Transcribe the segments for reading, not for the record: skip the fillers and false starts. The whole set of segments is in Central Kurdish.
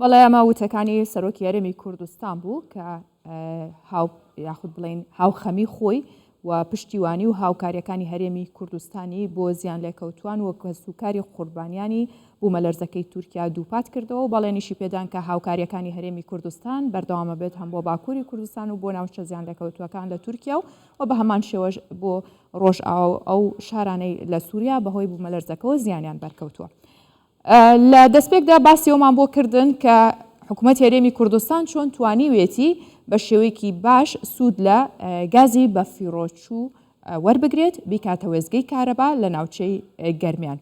بەڵێ ئەمە وتەکانی سەرۆکی هەرێمی کوردستان بوو کە هاو یاخود بڵێین هاوخەمی خۆی و پشتیوانی و هاوکاریەکانی هەرێمی کوردستانی بۆ زیان لێکەوتوان و کەسوکاری قوربانیانی بوومەلەرزەکەی تورکیا دووپات کردەوە و بەڵێنیشی پێدان کە هاوکاریەکانی هەرێمی کوردستان بەردەوامە بێت هەم بۆ باکووری کوردستان و بۆ ناوچە زیان لێکەوتووەکان لە تورکیا و و بە هەمان شێوەش بۆ ڕۆژئاوا و ئەو شارانەی لە سووریا بەهۆی بوومەلەرزەکەوە زیانیان بەرکەوتووە. لە دەستپێکدا باسی ئەومان بۆ کردن کە حکوومەت هەرێمی کوردستان چۆن توانیوێتی بە شێوەیەکی باش سوود لە گازی بەفیڕۆچوو وەربگرێت بیکاتە وێستگەی کارەبا لە ناوچەی گەرمیان.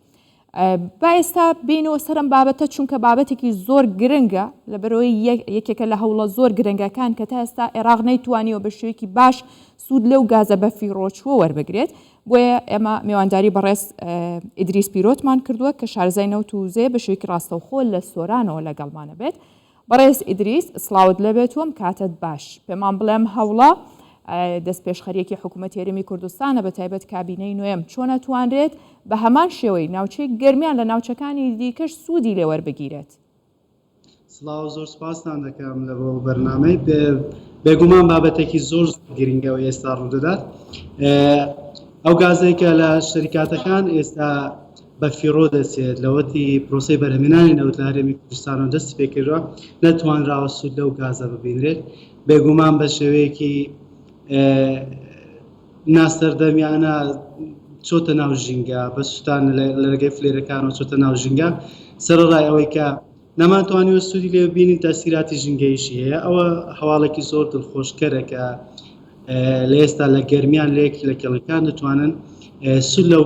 با ئێستا بینەوە سەرم بابەتە چونکە بابەتێکی زۆر گرنگە لەبەرەوەی یەکێکە لە هەوڵە زۆر گرنگەکان کە تا ئێستا عێراق نەیتوانیوە بە شێوەیەکی باش سوود لەو گازە بەفیڕۆچووە وەربگرێت بۆیە ئێمە مێوانداری بەڕێز ئیدریس پیرۆتمان کردووە کە شارەزای نەوت و وزەیە بە شێوەیەکی ڕاستەوخۆ لە سۆرانەوە لەگەڵمانە بێت. بەڕێز ئیدریس سڵاوت لێبێت و ئەم کاتەت باش. پێمان بڵێم هەوڵە دەستپێشخەرییەکی حکوومەتی هەرێمی کوردستانە بە تایبەت کابینەی نۆیەم چۆن ئەتوانرێت بە هەمان شێوەی ناوچەی گەرمیان لە ناوچەکانی دیکەش سوودی لێ وەربگیرێت؟ سڵاو زۆر سپاستان دەکەم لە بۆ بەرنامەی بێگومان بابەتێکی زۆر گرنگەوە ئێستا ڕوودەدات ئەو گازێک کە لە شەریکاتەکان ئێستا بە فیڕۆ دەچێت لەوەتی پرۆسی بەرهەمێنانی نەوت لە هەرێمی کوردستانەوە دەستی پێکردووە نەتوانراوە سوود لەو گازە ببینرێت بێگومان بە شێوەیەکی ناسەردەمیانە چۆتە ناو ژینگە، بە سوتان لە ڕێگەی فلێرەکانەوە چۆتە ناو ژینگە، سەرەڕای ئەوەی کە نەمانتوانیوە سوودی لێ ببینین تەئسیراتی ژینگەیشی هەیە، ئەوە هەواڵێکی زۆر دڵخۆشکەرە کە لە ئێستا لە گەرمیان لە یەک لە کێڵگەکان دەتوانن سوود لەو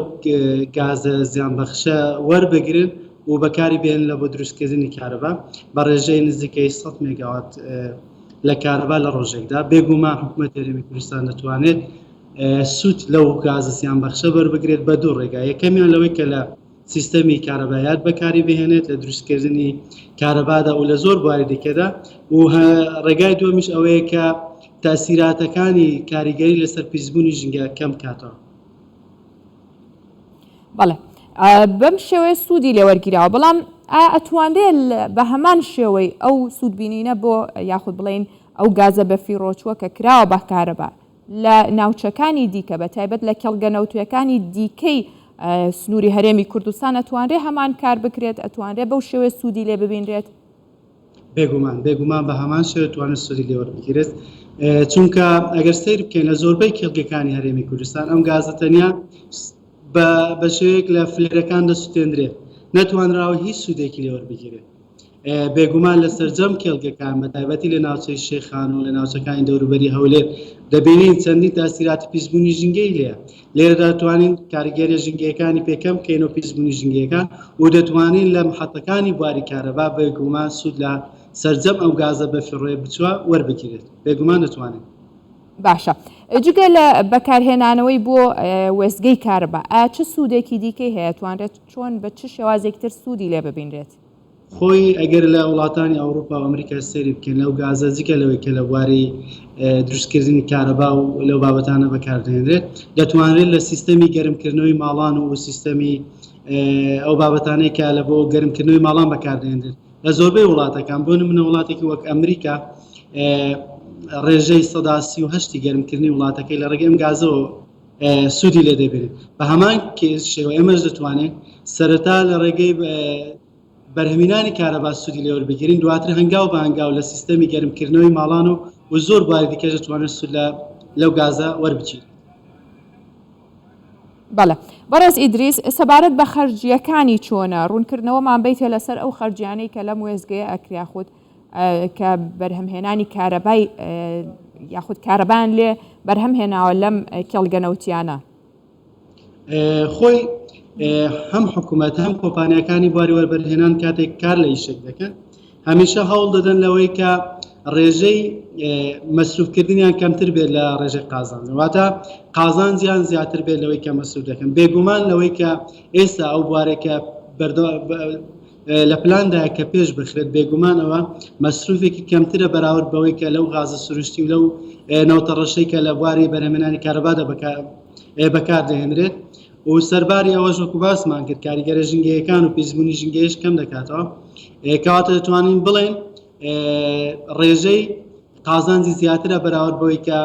گازە زیانبەخشە وەربگرن و بەکاری بێنن لە بۆ دروستکردنی کارەبا بە ڕێژەی نزیکەی 100 مێگاوات لە کارەبا لە ڕۆژێکدا، بێگومان حکومەتی هەرێمی کوردستان دەتوانێت سوود لەو گازە زیانبەخشە وەربگرێت بە دوو ڕێگا، یەکەمیان لەوەی کە لە سیستەمی کارەبایات بەکاری بهێنێت لە دروستکردنی کارەبادا و لە زۆر بواری دیکەدا و ڕێگای دووەمیش ئەوەیە کە تاسیراتەکانی کاریگەری لەسەر پیسبوونی ژینگە کەم کاتەوە. بەڵێ بەم شێوەیە سوودی لێوەرگیراوە بەڵام ئایا ئەتوانرێت بە هەمان شێوەی ئەو سوودبینینە بۆ یاخود بڵین ئەو گازە بەفیڕۆچووە کە کراوە بە کارەبا لە ناوچەکانی دیکە بە تایبەت لە کێڵگە نەوتیەکانی دیکەی سنووری هەرێمی کوردستان ئەتوانرێ هەمان کار بکرێت ئەتوانرێ بەو شێوەیە سوودی لێ ببینرێت؟ بێگومان بێگومان بە هەمان شێوە توانێت سوودی لێ وەربگیرێت چونکە ئەگەر سەیر بکەین لە زۆربەی کێڵگەکانی هەرێمی کوردستان ئەم گازە تەنیا بە شێوەیەک لە فلێرەکان دەسوتێندرێت نەتوانراوە هیچ سوودێکی لێ وەربگیرێت بێگومان لە سەرجەم کێڵگەکان بە تایبەتی لە ناوچەی شێخان و لە ناوچەکانی دەوروبەری هەولێر دەبینین چەندین تاسیراتی پیسبوونی ژینگەی لێیە لێرەدا دەتوانین کاریگەریە ژینگەیەکانی پێ کەم بکەین و پیسبوونی ژینگەیەکان و دەتوانین لە محەتەکانی بواری کارەبا بێگومان سوود لە سەرجەم ئەو گازە بەفیڕۆیە بچوە وەربگیرێت بێگومان دەتوانین. باشە جگە لە بەکارهێنانەوەی بۆ وێستگەی کارەبا ئایا چ سوودێکی دیکەی هەیە توانرێت چۆن بە چ شێوازێکی تر سوودی لێ ببینرێت؟ خۆی ئەگەر لە وڵاتانی ئەوروپا و ئەمریکا سەیری بکەین لەو گازە جگە لەوەی کە لە بواری دروستکردنی کارەبا و لەو بابەتانە بەکاردێنرێت دەتوانرێت لە سیستەمی گەرمکردنەوەی ماڵان و سیستەمی ئەو بابەتانەی کە لە بۆ گەرمکردنەوەی ماڵان بەکاردێنرێت لە زۆربەی وڵاتەکان بۆ نمونە وڵاتێکی وەک ئەمریکا ڕێژەی 38 گەرمکردنی وڵاتەکەی لە ڕێگەی ئەم گازەوە سوودی لێ دەبینێت بە هەمان شێوە ئێمەش دەتوانین سەرەتا لە ڕێگەی بەرهەمینانی کارەبا سوودی لێوەربگیرین دواتر هەنگاو بە هەنگاو لە سیستەمی گەرمکردنەوەی ماڵان و و زۆر بواری دیکەش دەتوانێت سوود لە لەو گازە وەربگیرێت. بەڵێ بەڕێز ئیدریس سەبارەت بە خەرجییەکانی چۆنە ڕوونکردنەوەمان بیتێ لەسەر ئەو خەرجیانەی کە لەم وێستگەیە ئەکرێ یاخود کە بەرهەمهێنانی کارەبای یاخود کارەبایان لێ بەرهەم هێناوە لەم کێڵگە نەوتیانە؟ خۆی هەم حکوومەت هەم کۆمپانیاکانی بواری وەربەرهێنان کاتێک کار لە ئیشێک دەکەن هەمیشە هەوڵ دەدەن لەوەی کە ڕێژەی مەسروفکردنیان کەمتر بێت لە ڕێژەی قازانج واتە قازانجیان زیاتر بێت لەوەی کە مەسروف دەکەن بێگومان لەوەی کە ئێستا ئەو بوارێکە لە پلاندایە کە پێش بخرێت، بێگومان ئەوە مەسروفێکی کەمترە بەراورد بەوەی کە لەو غازە سروشتی و لەو نەوتە ڕەشەی کە لە بواری بەرهەمهێنانی کارەبادا بەکار دەهێنرێت. و سەرباری ئەوەش وەکو باسمان کرد کاریگەرە ژینگەیەکان و پیسبوونی ژینگەیش کەم دەکاتەوە. کەواتە دەتوانین بڵێین ڕێژەی قازانجی زیاترە بەراورد بەوەی کە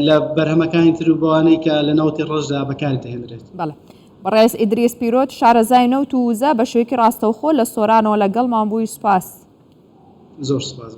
لە بەرهەمەکانی تر و بەوانەی کە لە نەوتی ڕەشدا بەکاری دەهێنرێت. بەڵێ. بەڕێز ئیدریس پیرۆت شارەزای نەوت و وزە بە شێوەیەکی ڕاستەوخۆ لە سۆرانەوە لەگەڵمان بووی سوپاس. زۆر سوپاس.